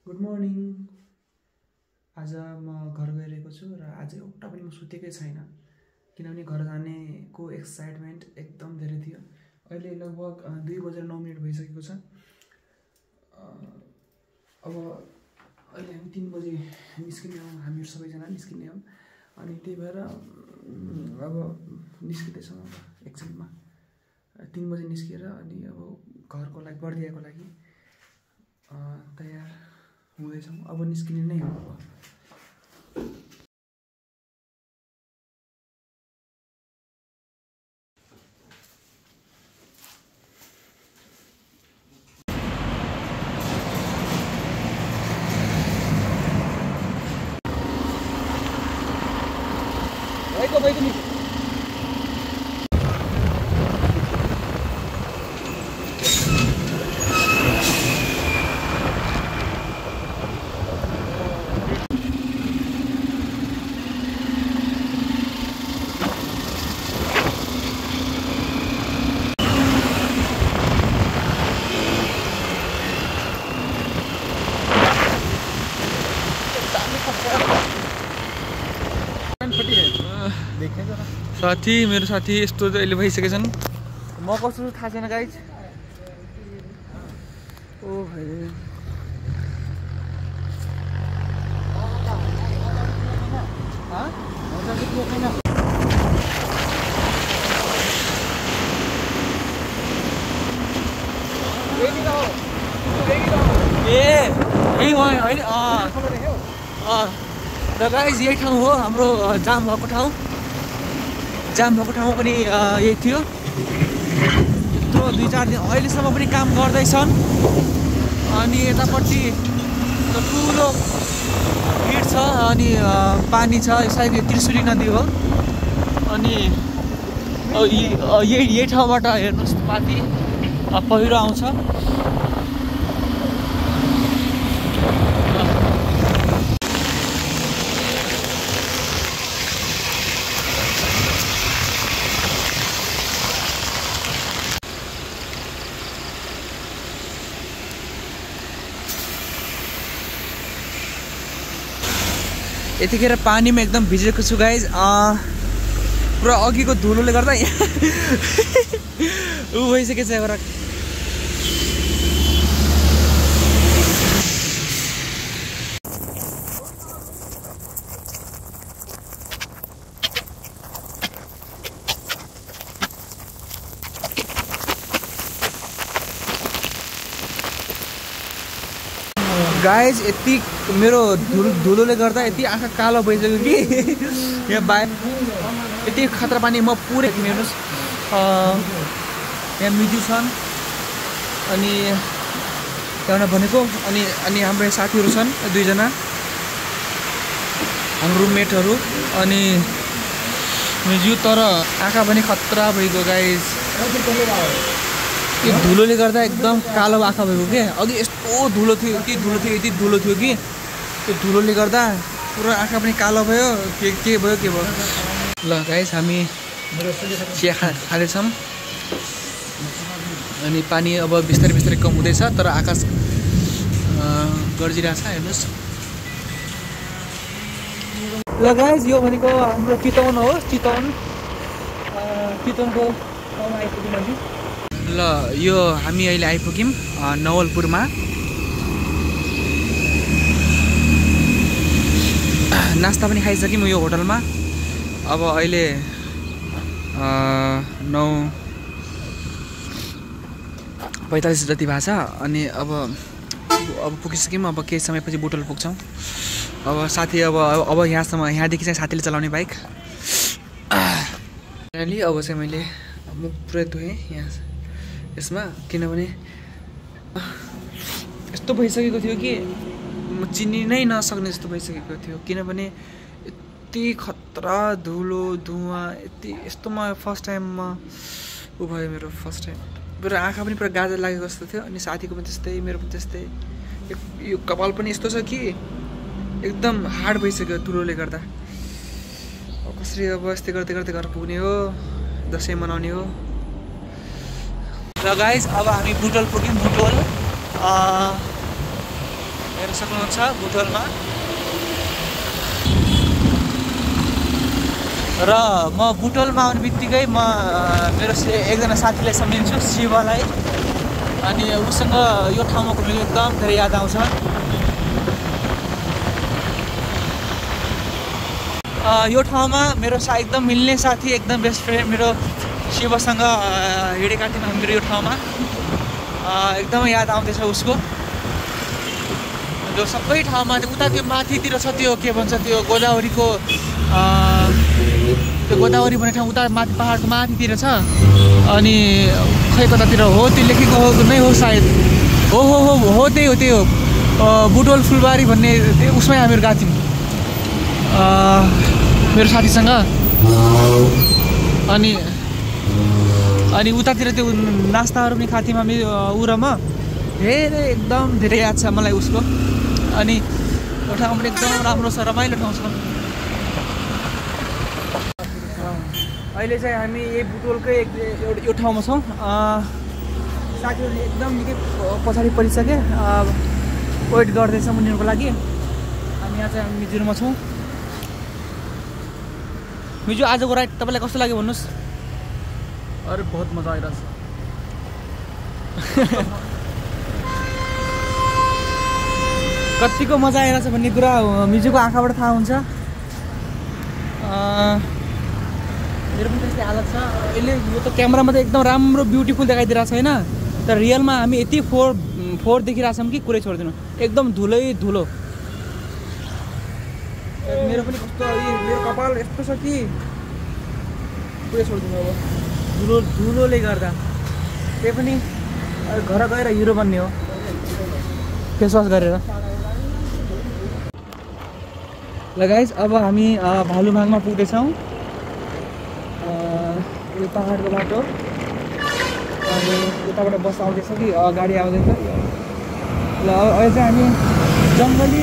Good morning. आज म घर गइरहेको छु र आज एउटा पनि म सुतेकै छैन किनभने घर जानेको एक्साइटमेन्ट एकदम धेरै थियो। अहिले लगभग 2:09 भइसकेको छ। अब अहिले हामी 3 बजे निस्किने हौँ, हामीहरू सबैजना निस्किने हौँ। अनि त्यही भएर अब निस्किँदैछौँ एकछिनमा 3 बजे निस्किएर अनि अब घरको लागि बर्दियाको लागि तयार हुँदैछौँ। अब निस्किने नै हो। साथी मेरो साथी यस्तो अहिले भइसकेको छन्। म कस्तो छु थाहा छैन गाइज। ओ भाइ र गाइज यही ठाउँ हो हाम्रो जाम भएको ठाउँ। पनि यही थियो। यत्रो 2-4 दिन अहिलेसम्म पनि काम गर्दैछन्। अनि यतापट्टि ठुलो भिड छ अनि पानी छ। सायद यो त्रिशुली नदी हो। अनि यही ठाउँबाट हेर्नुहोस् माथि पहिरो आउँछ। यतिखेर पानीमा एकदम भिजेको छु गाइज। पुरा अघिको धुलोले गर्दा ऊ भइसकेको छ एउटा। गाइज यति मेरो धुलोले गर्दा यति आँखा कालो भइसक्यो कि यहाँ बाहिर यति खतरा पानी। म पुरै हेर्नुहोस् यहाँ मिजु छन् अनि त्यहाँबाट भनेको अनि हाम्रो साथीहरू छन् 2 जना हाम्रो रुममेटहरू अनि मिजु। तर आँखा पनि खतरा भइगयो गाइज। यो धुलोले गर्दा एकदम कालो आँखा भएको के। अघि यस्तो धुलो थियो, यति धुलो थियो कि त्यो धुलोले गर्दा पुरा आँखा पनि कालो भयो। के भयो। ल गाइस हामी चिया खाँदैछौँ अनि पानी अब बिस्तारै कम हुँदैछ। तर आकाश गर्जिरहेछ हेर्नुहोस्। ल गाइस यो भनेको हाम्रो चितवन हो। चितवनको ठाउँमा आइपुग्यौँ अहिले। ल यो हामी अहिले आइपुग्यौँ नवलपुरमा। नास्ता पनि खाइसक्यौँ यो होटलमा। अब अहिले 9:45 जति भएको छ। अनि अब पुगिसक्यौँ। अब केही समयपछि बुटोल पुग्छौँ। अब साथी यहाँदेखि चाहिँ साथीले चलाउने बाइक। फाइनली अब चाहिँ मैले मुख पुरै धोएँ यसमा किनभने यस्तो भइसकेको थियो कि म चिन्नै नसक्ने जस्तो भइसकेको थियो। किनभने यति खतरा धुलो धुवा यस्तोमा फर्स्ट टाइममा ऊ भयो। मेरो फर्स्ट टाइम मेरो आँखा पनि पुरा गाजर लागेको जस्तो थियो। अनि साथीको पनि त्यस्तै, मेरो पनि त्यस्तै। यो कपाल पनि यस्तो छ कि एकदम हार्ड भइसक्यो धुलोले गर्दा। अब कसरी अब यस्तै गर्दै घर पुग्ने हो, दसैँ मनाउने हो। र गाइस अब हामी बुटोल पुग्यौँ। बुटोल हेर्न सक्नुहुन्छ बुटोलमा। र म बुटोलमा आउने बित्तिकै म मेरो एकजना साथीलाई सम्झिन्छु, शिवलाई। अनि उसँग यो ठाउँमा घुमेको एकदम धेरै याद आउँछ। यो ठाउँमा मेरो एकदम मिल्ने साथी, एकदम बेस्ट फ्रेन्ड मेरो शिवसँग हिँडेका थियौँ हाम्रो यो ठाउँमा। एकदमै याद आउँदैछ उसको। जो सबै ठाउँमा उता त्यो माथितिर छ, त्यो के भन्छ त्यो गोदावरीको त्यो गोदावरी भन्ने ठाउँ उता माथि पहाडको माथितिर छ। अनि खै कतातिर हो त्यो लेखेको हो नै हो सायद। हो हो हो हो त्यही हो त्यही हो, बुटोल फुलबारी भन्ने उसमै हामीहरू गएको थियौँ मेरो साथीसँग। अनि उतातिर त्यो नास्ताहरू पनि खाएको थियौँ हामी ऊ र म। धेरै एकदम धेरै याद छ मलाई उसको। अनि यो ठाउँ पनि एकदम राम्रो छ, रमाइलो ठाउँ छ। अहिले चाहिँ हामी यही बुटोलकै यो ठाउँमा छौँ। साथीहरूले एकदम निकै पछाडि परिसके, वेट गर्दैछ उनीहरूको लागि। हामी यहाँ चाहिँ मिजुरमा छौँ। मिजु, आजको राइड तपाईँलाई कस्तो लाग्यो भन्नुहोस्? अरे बहुत मजा आइरहेछ। कतिको मजा आइरहेछ भन्ने कुरा मिजुको आँखाबाट थाहा हुन्छ। मेरो पनि त्यस्तै हालत छ। यसले यो त क्यामेरामा त एकदम राम्रो ब्युटिफुल देखाइदिरहेको छ होइन, तर रियलमा हामी यति फोहोर देखिरहेछौँ कि कुरै छोडिदिनु। एकदम धुलै धुलो। मेरो पनि कस्तो मेरो कपाल यस्तो छ कि पुरै छोडिदिनु। अब धुलोले गर्दा त्यही पनि घर गएर हिरो बन्ने हो फेसवास गरेर। ल गाइस, अब हामी भालुमाङमा पुग्दैछौँ। यो पहाडको बाटो। अनि उताबाट बस आउँदैछ कि गाडी आउँदैछ। ल अहिले चाहिँ हामी जङ्गली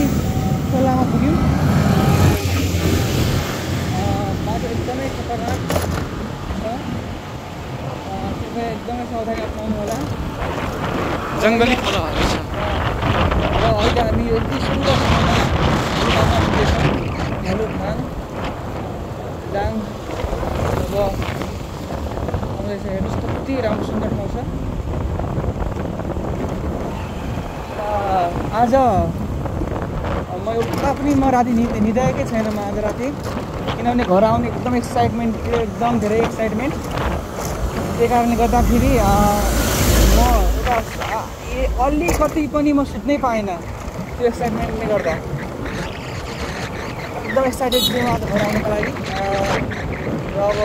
खोलामा पुग्यौँ। बाटो एकदमै खतरनाक छ, त्यसलाई एकदमै सावधानी अप्नाउनु होला। जङ्गली खोलाहरू छ। र अहिले हामी यति सुन्दर ठाउँमा पुग्दैछौँ, भालुमाङ दाङ। अब आउँदैछ, हेर्नुहोस् कति राम्रो सुन्दर ठाउँ छ। आज म एउटा पनि राति निदाएकै छैन म आज राति, किनभने घर आउने एकदम एक्साइटमेन्ट, एकदम धेरै एक्साइटमेन्ट। त्यही कारणले गर्दाखेरि म एउटा अलिकति पनि म सुत्नै पाएन त्यो एक्साइटमेन्टले गर्दा। एकदम एक्साइटेड छु म आज घर आउनको लागि। र अब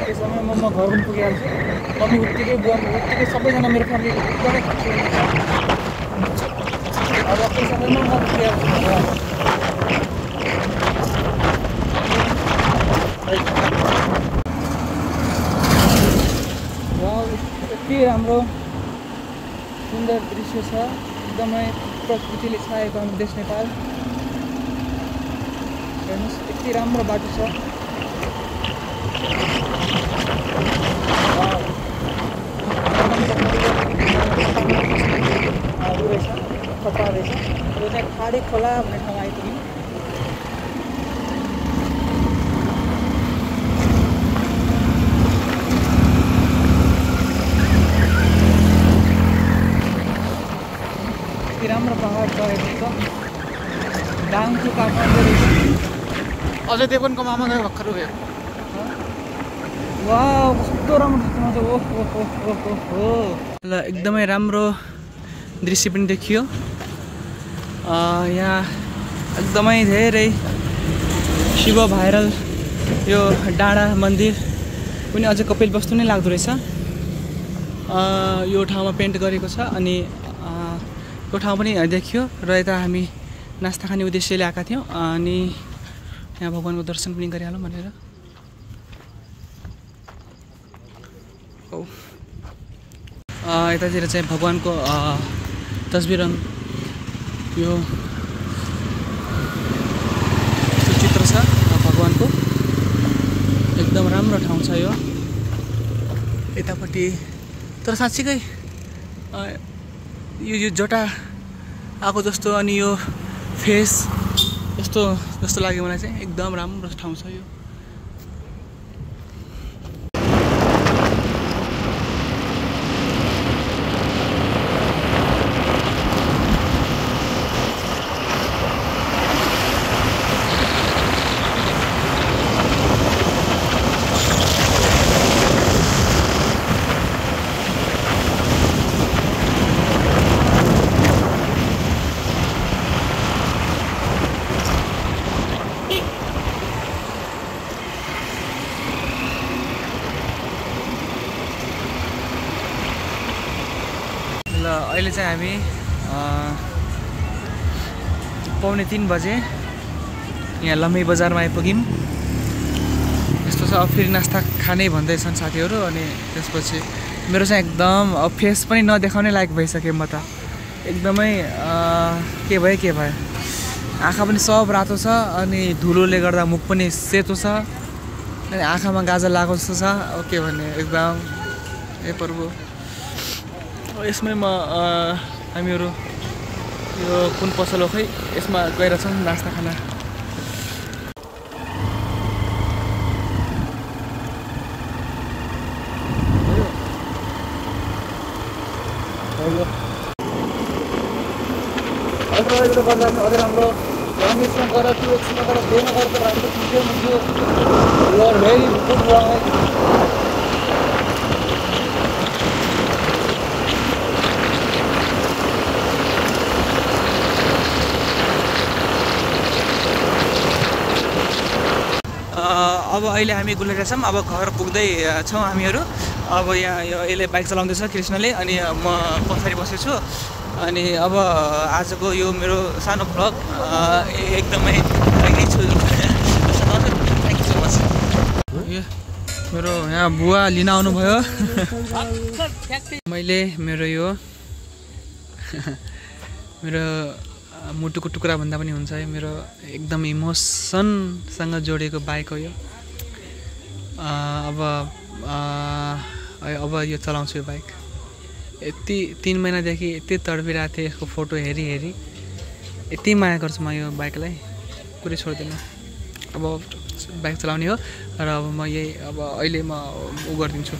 त्यो समयमा म घर पनि पुगिहाल्छु। मम्मी उत्तिकै, बुवा उत्तिकै, सबैजना मेरो फ्यामिली एकदमै खुसी हुनुहुन्छ। अब त्यो समयमा म पुगिहाल्छु। यति राम्रो सुन्दर दृश्य छ, एकदमै प्रकृतिले छाएको हाम्रो देश नेपाल। हेर्नुहोस् यति राम्रो बाटो छ। खतरा रहेछ। यो चाहिँ खाडी खोला भन्ने ठाउँमा आइपुग्यौँ। यति राम्रो पहाड छ। हेर्नुहोस् दाङको काठमाडौँ रहेछ। अजय देवगनको मामा गयो भर्खर गयो। वाउ, कस्तो राम्रो ठाउँमा छ। ओहो। ल एकदमै राम्रो दृश्य पनि देखियो। यहाँ एकदमै धेरै शिव भाइरल यो डाँडा मन्दिर पनि अझै कपिल वस्तु नै लाग्दो रहेछ। यो ठाउँमा पेन्ट गरेको छ। अनि यो ठाउँ पनि देखियो। र यता हामी नास्ता खाने उद्देश्यले आएका थियौँ। अनि यहाँ भगवान्को दर्शन पनि गरिहालौँ भनेर। यतातिर चाहिँ भगवान्को तस्बिर, यो चित्र छ भगवान्को। एकदम राम्रो ठाउँ छ यो यतापट्टि। तर साँच्चीकै यो जटा आएको जस्तो अनि यो फेस यस्तो जस्तो लाग्यो मलाई चाहिँ एकदम राम्रो ठाउँ छ यो अहिले चाहिँ हामी 2:45 बजे यहाँ लम्हे बजारमा आइपुग्यौँ। यस्तो छ, अब फेरि नास्ता खाने भन्दैछन् साथीहरू। अनि त्यसपछि मेरो चाहिँ एकदम फेस पनि नदेखाउने लायक भइसक्यो। म त एकदमै के भयो आँखा पनि सब रातो छ अनि धुलोले गर्दा मुख पनि सेतो छ अनि आँखामा गाजर लागेको जस्तो छ। अब के भन्ने एकदम ए प्रभु। यसमै हामीहरू यो कुन पसल हो खै यसमा गइरहेछौँ नास्ता खाना। अझै राम्रो यसमा गएर त्यो एकछिनमा गएर बेमा गएर त राम्रो पुग्यो मुग्यो। You are very good boy. अब अहिले हामी गुलेका छौँ। अब घर पुग्दै छौँ हामीहरू। अब यहाँ यसले बाइक चलाउँदैछ कृष्णले अनि म पछाडि बसेको छु। अनि अब आजको यो मेरो सानो भ्लग एकदमै यहीँ छु। मेरो यहाँ बुवा लिन आउनुभयो। मैले मेरो यो मेरो मुटुको टुक्रा भन्दा पनि हुन्छ है, मेरो एकदम इमोसनसँग जोडिएको बाइक हो यो। अब यो चलाउँछु यो बाइक। यति 3 महिनादेखि यति तडपिरहेको थिएँ यसको फोटो हेरी यति माया गर्छु म यो बाइकलाई, पुरै छोड्दिनँ। अब बाइक चलाउने हो र अब म यही अब अहिले म उ गरिदिन्छु।